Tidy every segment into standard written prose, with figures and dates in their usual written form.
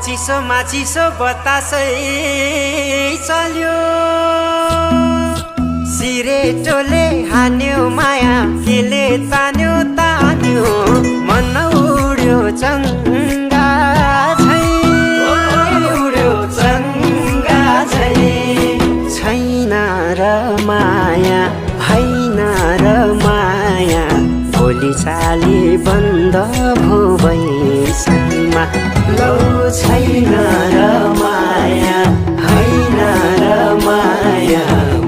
चिसोमा चिसो बतासै चल्यो सिरेटोले हान्यो माया केले तान्यो तान्यो मन उड्यो चङ्गा झै उड्यो चङ्गा झै छैन र माया होइन र माया बोली चाली बन्द भो बैसैमा लौ छैन र माया होइन र माया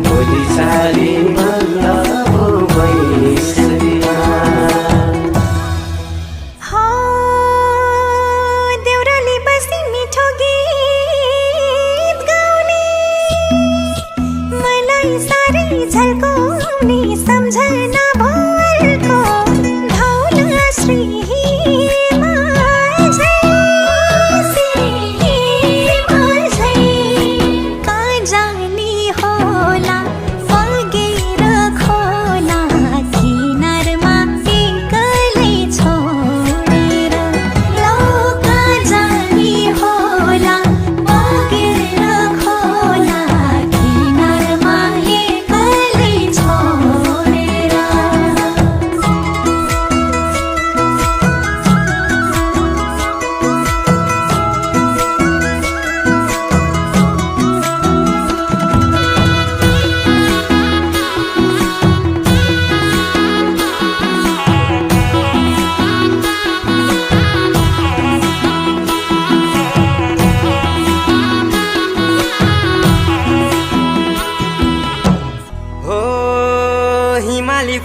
बोली चाली बन्द भो बैसैमा देउराली बस्ती मिठो गीत गाउने मलाई साह्रै झल्काउने सम्झना भरको धौला श्री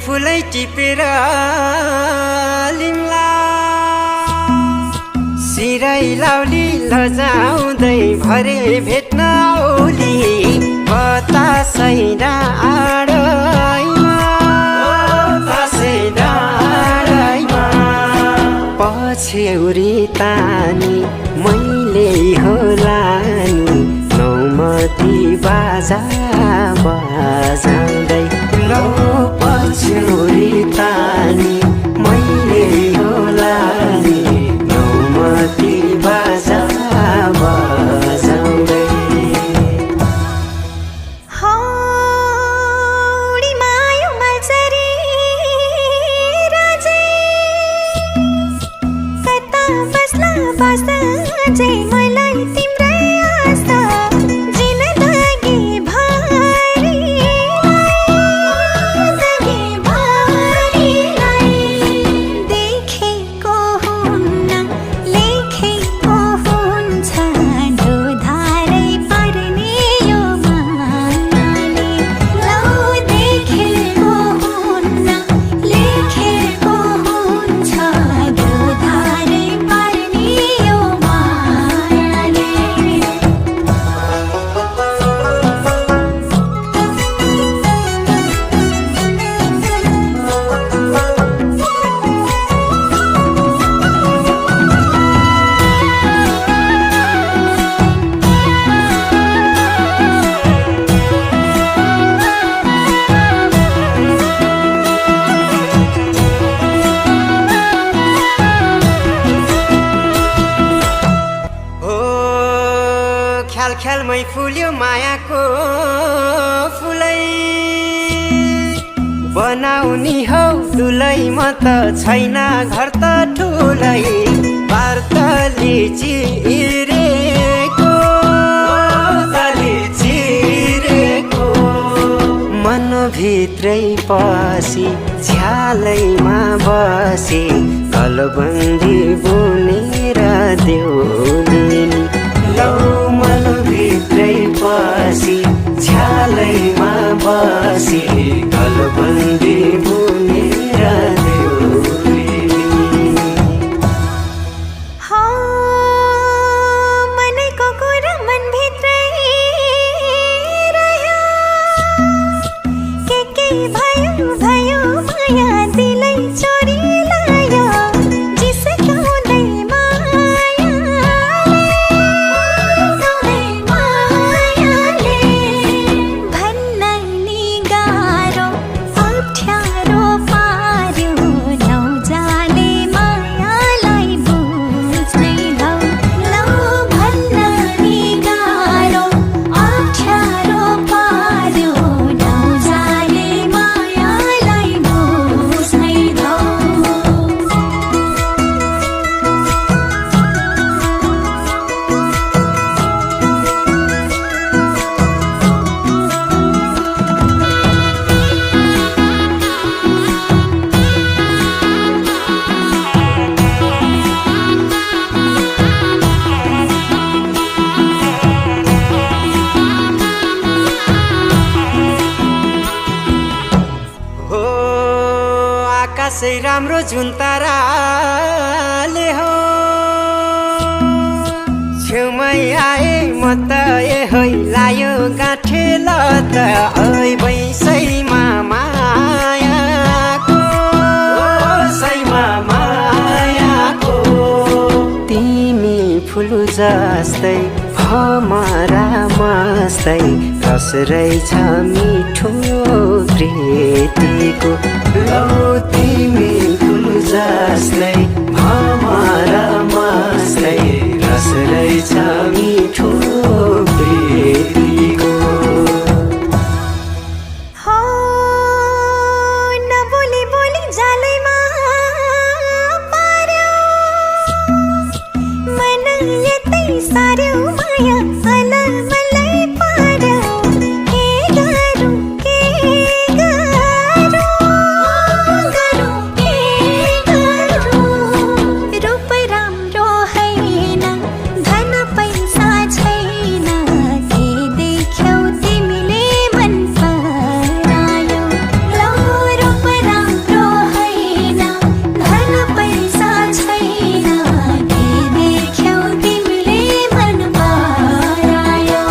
फुलै टिपेर लिम्ला सिरै लाउली लजाउँदै भरे भेट्न औली बतासै डाँडैमा पछ्यौरी तानी मैले होला नि नौमती बाजा बजाउँदै लौ पछ्यौरी तानी मैले होला नि नौमती बाजा बजाउँदै मलाई तिम्रै आशा जिन्दगी भरिलाई देखेको हुन्न लेखेको हुन्छ ढोधारै पर्ने यो मायाले लौ देखेको हुन्न लेखेको हुन्छ ढोधारै पर्ने यो ख्यालमै फुल्यो मायाको फुलै बनाउनी हौ दुलै म त छैन घर त ठुलै पार्तली चिरेको मनभित्रै पसी झ्यालैमा बसी गलबन्दी बुनेर देउली लौ मनभित्रै पसी झ्यालैमा बसी गलबन्दी भयो भयो माया दिलै चोरी लायो जिस्काउँदै मायाले भन्न नि गाह्रो अप्ठ्यारो पार्यो नौजाले मायालाई बुझ्नै लौ लौ भन्न नि गाह्रो अप्ठ्यारो पार्यो नौजाले मायालाई बुझ्नै लौ हो आकाशै राम्रो जुन ताराले हो छेउमै आए म त है लायो गाँठे ल त ऐ बैसैमा मायाको सैमा मायाको तिमी फुल जस्तै भमरा मस्तै रस रहेछ मिठो प्रीतिको लौ तिमी फुल जस्तै भमरा मस्तै रस रहेछ मिठो प्रीतिको हो नबोली बोली जालैमा पार्यो मन यतै सार्यो माया अलमलै पार्यो के गरौँ के गरौँ के गरौँ रूप राम्रो हैन धन पैसा छैन के देख्यौ तिमीले मन परायो लौ रूप राम्रो हैन धन पैसा छैन के देख्यौ तिमीले मन परायो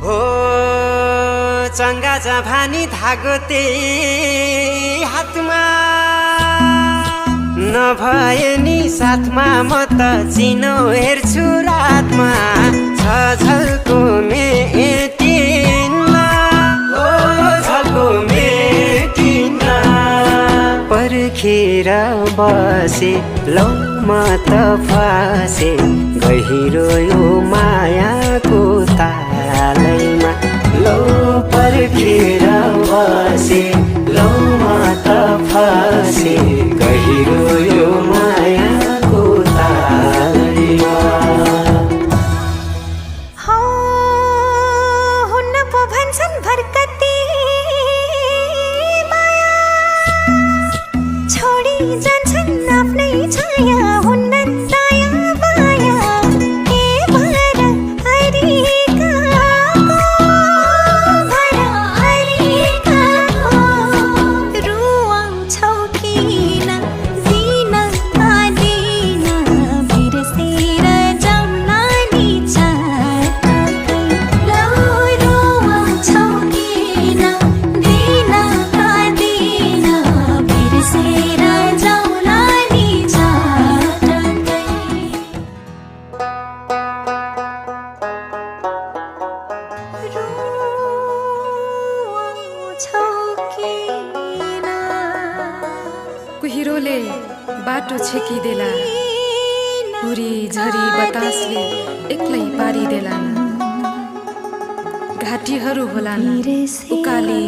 हो चङ्गा जभानी धागो त्यही हातमा नभए नि साथमा म त चिनो हेर्छु रातमा छ झल्को मेटिन्न ओ झल्को मेटिन्न पर्खेर बसे लौ म त फसे गहिरो यो मायाको तालैमा लौ पर्खेर बसे लौ म त फसे गहिरो यो मायाको तालैमा हो हुन्न पो भन्छन् भर्कती माया छोडी जान्छन् आफ्नै छाया हुन्न दया माया के भर अरिकाको रुवाउँछौ किन दिन आदिन बिर्सेर जाउँला नि चाटकै लौ रुवाउँछौ किन दिन आदिन बिर्सेर जाउँला नि चाटकै रुवाउँछौ किन कुहिरोले बाटो छेकिदेला हुरी झरी बतासले एक्लै पारिदेलान् घाटीहरू होलान् उकाली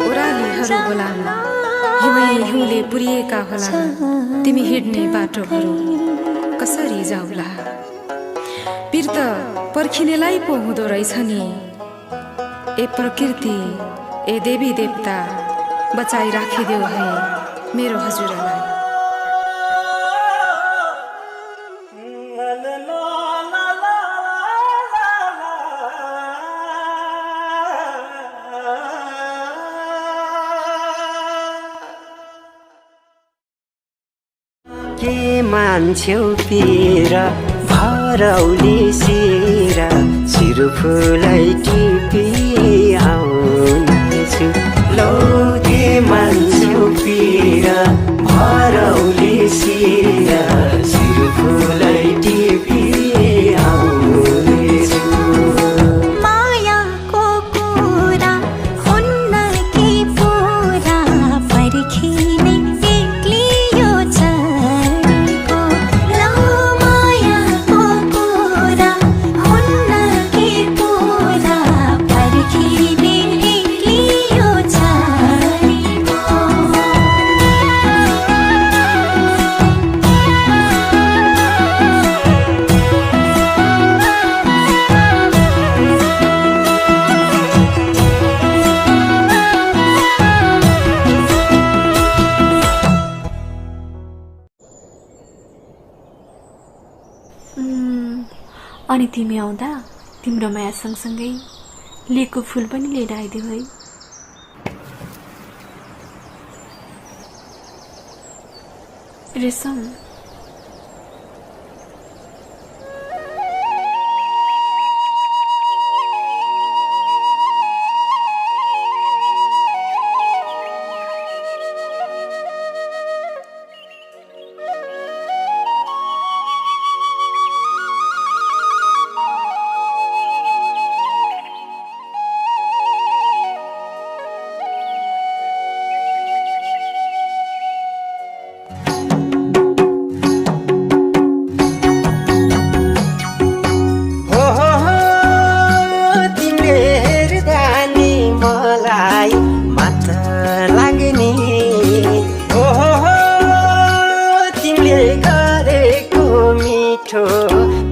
ओह्रालीहरू होलान् हिमै हिउँले पुरिएका होलान् तिमी हिँड्ने बाटोहरू कसरी जाउला पीर त पर्खिनेलाई पो हुँदो रहेछ नि ए प्रकृति ए देवी देवता बचाई राखिदेऊ है मेरो हजुरलाई। के मान्छौ पिर भरौली सिरा सिरुफुलै टिपी आउनेछु लौ के मान्छौ पिर भरौली सिरा सिरुफुलै टिपी आउनेछु मायाको कुरा हुन्न कि पुरा पर्खिने एक्लियो छाडेको लौ मायाको कुरा हुन्न कि पुरा पर्खिने एक्लियो छाडेको अनि तिमी आउँदा तिम्रो माया सँगसँगै लिएको फुल पनि लिएर आइदेऊ है। रेशम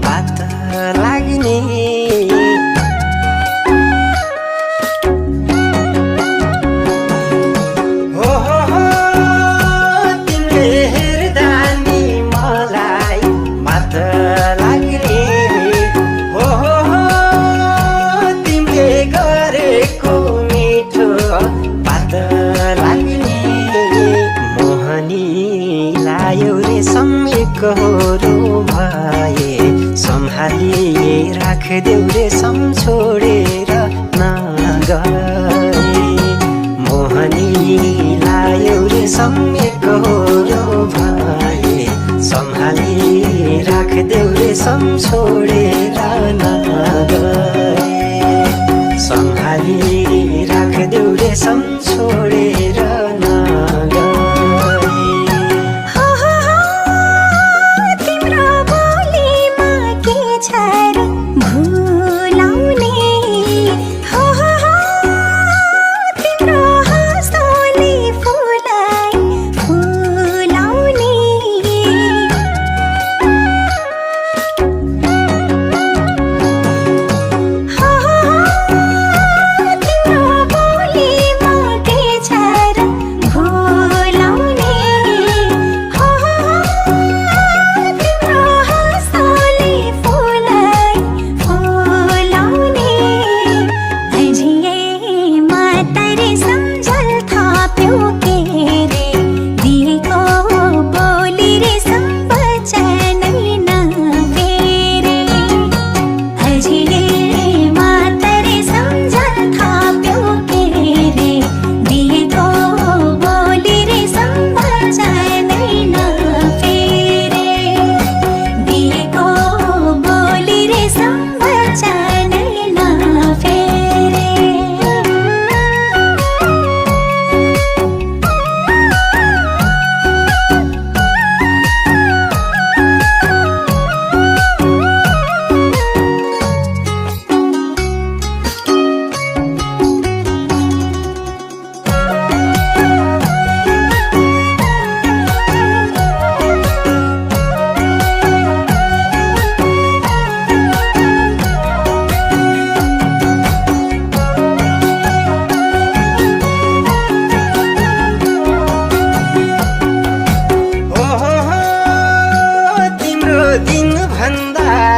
बात लाग्ने हो तिमीले हेर्दा नि मलाई बात लाग्ने हो तिमीले गरेको मिठो बात लाग्ने मोहनी लायो रे सम्मेकहरू भए सम्हाली राखदेऊ रे छोडेर नगए मोहनी लायो रे सम्मेकहरू भए सम्हाली राखदेऊ रे छोडेर नगए सम्हाली राखदेऊ रे छोडेर नगए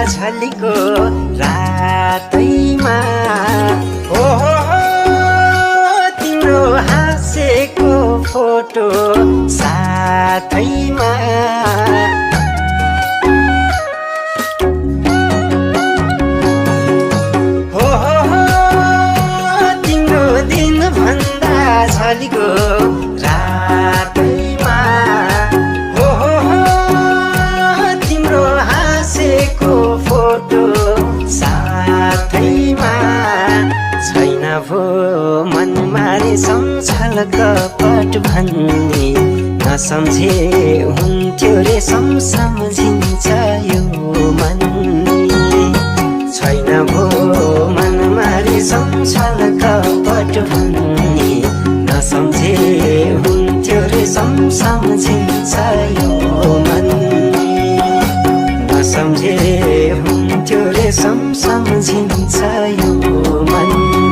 झलीको रातैमा हो तिम्रो हाँसेको फोटो साथैमा हो तिम्रो दिन भन्दा झलीको रातैमा हो तिम्रो हाँसेको फोटो साथैमा छैन भो मनमा रे सम्झल कपट भन्ने नसम्झे हुन्थ्यो रे सम्झिन्छ यो मन छैन भो मनमा रे सम्झल कपट भन्ने नसम्झे हुन्थ्यो रे सम्झिन्छ यो मन नसम्झे हुन्थ्यो रे सम्झिन्छ यो मन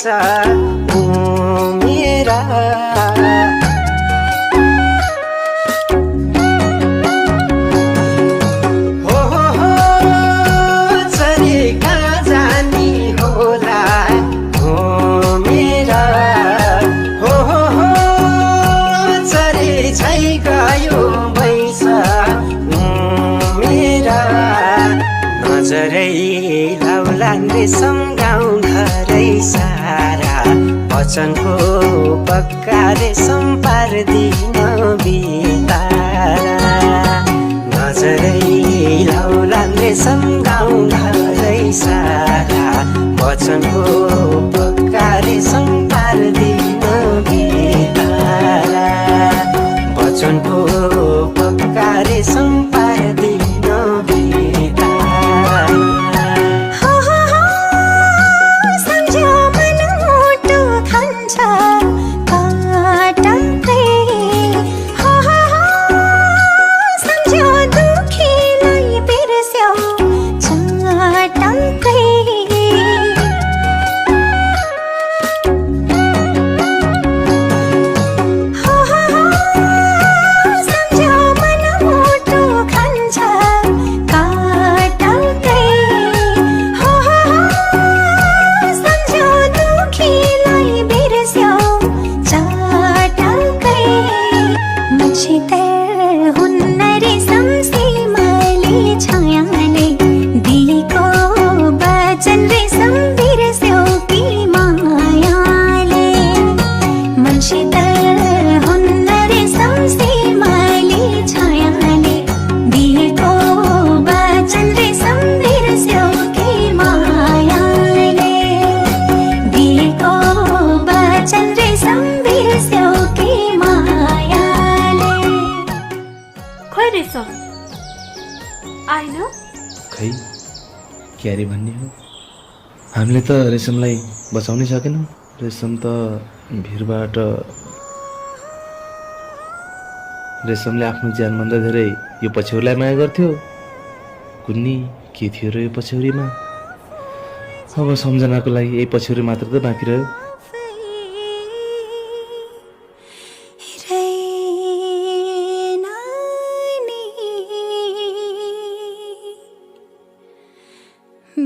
मेरा रेशम गाउँ घरै सारा वचनको पक्का रेशम पार्दिन बितारा नजरै लाउलान् रेशम गाउँ घरै सारा वचनको पक्का रेशम पार्दिन बितारा वचनको पक्का रेशम पार्दिन खै क्यारे भन्ने हो हामीले त रेशमलाई बचाउनै सकेनौँ रेशम त भिरबाट रेशमले आफ्नो ज्यानभन्दा धेरै यो पछ्यौरीलाई माया गर्थ्यो कुन्नी के थियो र यो पछ्यौरीमा अब सम्झनाको लागि यही पछ्यौरी मात्र त बाँकी रह्यो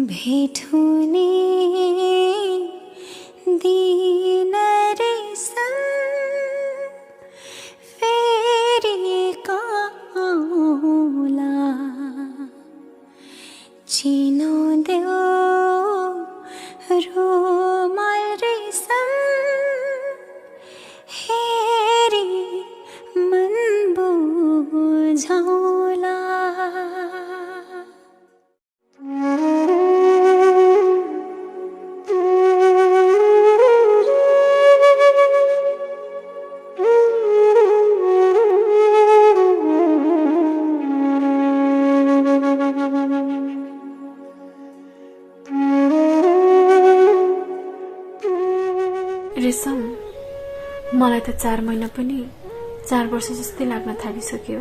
भेट हुने दिन रेशम फेरि कौला चिनो देऊ रोमल रेशम हेरी मन बुझौला रेशम मलाई त 4 महिना पनि 4 वर्ष जस्तै लाग्न थालिसक्यो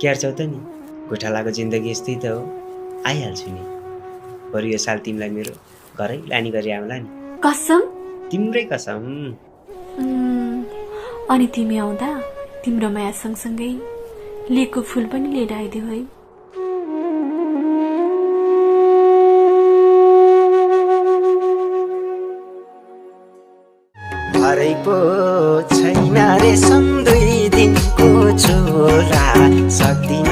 क्यार्छौ त नि गोठालाको जिन्दगी यस्तै त हो आइहाल्छु नि बरु यो साल तिमीलाई मेरो घरै लानी गरी आउँला नि कसम तिम्रै कसम अनि तिमी आउँदा तिम्रो माया सँगसँगै लेकको फूल पनि लिएर आइदेऊ है भरै पो छैन रेशम 2 दिनको छोरा सक्दिन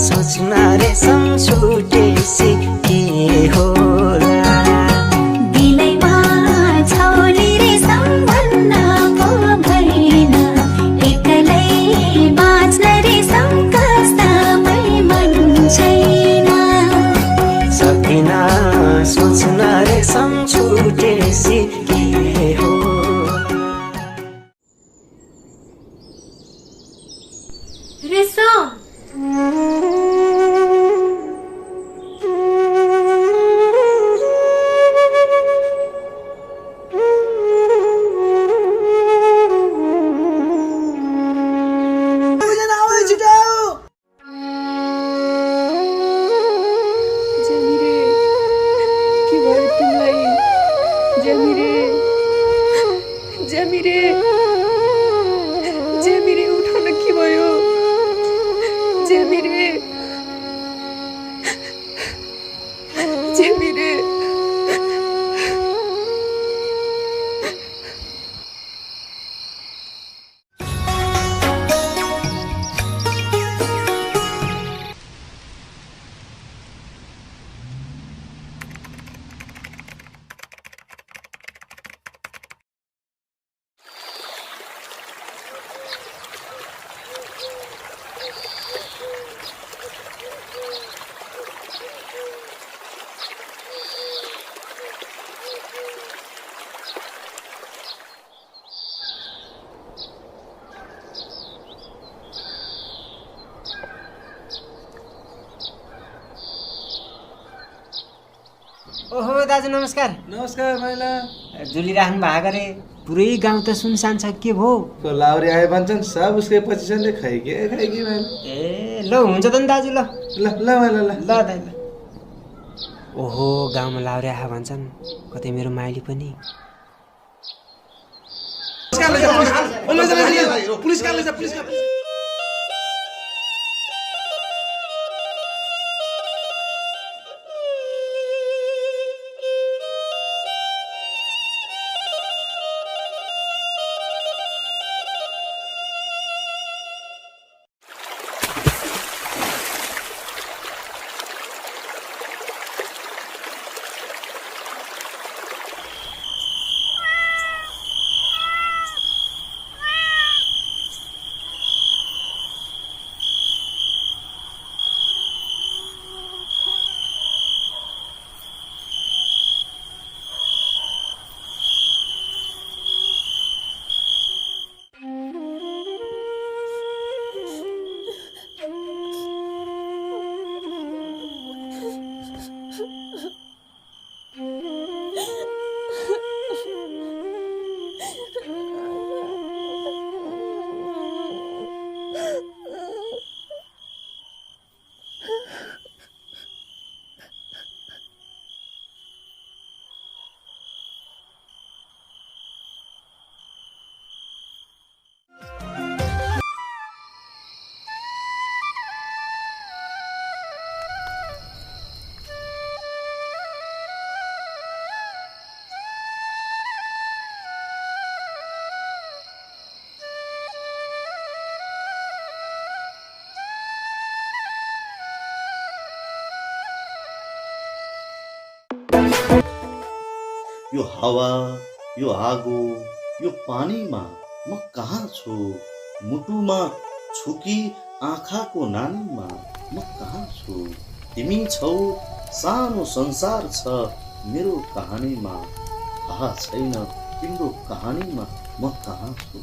सोच्न रेशम छुटेसी के होला दिलैमा छौली रेशम भन्न पो भएन एक्लै बाँच्न रेशम कस्तामै मन छैन सक्दिन सोच्न रेशम छुटेसी के हो रेशम ज्यामिरे ज्यामिरे उठाउन के भयो ज्यामिरे ज्यामिरे ओहो दाजु नमस्कार। नमस्कार माइला। जुलिराख्नु भएको रे, पुरै गाउँ त सुनसान छ, के भो? को लाउरी आए भन्छन् सब उसकै पोजिसनले खाइके माइला। ए ल हुन्छ त नि दाजु, ल ल ल माइला ल ल दाइ ल। ओहो गाउँमा लाउरे आए भन्छन्, कतै मेरो माइली पनि। पुलिस कहाँ लैजा पुलिस यो हावा, यो आगो, यो पानीमा म कहाँ छु? मुटुमा छुकी आँखाको नानीमा म कहाँ छु? तिमी छौ, सानो संसार छ मेरो कहानीमा। थाहा छैन तिम्रो कहानीमा म कहाँ छु?